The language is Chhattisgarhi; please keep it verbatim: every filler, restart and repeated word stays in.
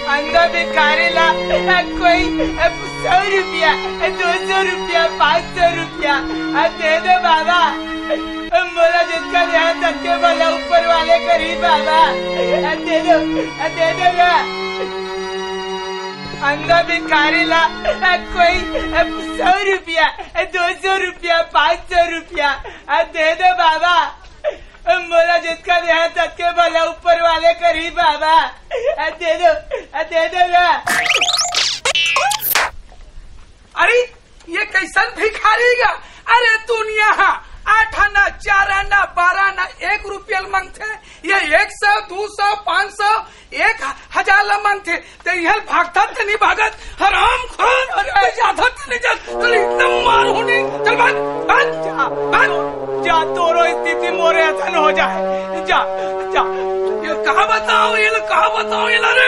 अंधा भिखारी ला कोई सौ रुपया, दो सौ रुपया, पाँच सौ रुपया दे दो बाबा। मोला जितका देहा ततके भला ऊपर वाले करी बाबा। दे दो, दे दो ना। अंधा भिखारी ला कोई सौ रुपया, दो सौ रुपया, पाँच सौ रुपया दे दो बाबा। मोला जितका देहा ततके भला ऊपर वाले करी बाबा। दे दो, दे दो ना। अरे, ये कैसन भिखारी गा? अरे दुनिया हा, आठ आना, चार आना, बारह आना, एक रुपया ल मांगथे। ये एक सौ, दो सौ, पाँच सौ, एक हजार ला मांगथे। ते इहल भागता ते नहीं भागत, हराम खोर। अरे, जाधा ते नहीं जात, तले एकदम मार होनी। चल भाग, भाग, जा, भाग। जा, तोरो स्थिति मोरे असन हो जाए। जा, जा। ये कहा बताओ, ये कहा बताओ, ये रे।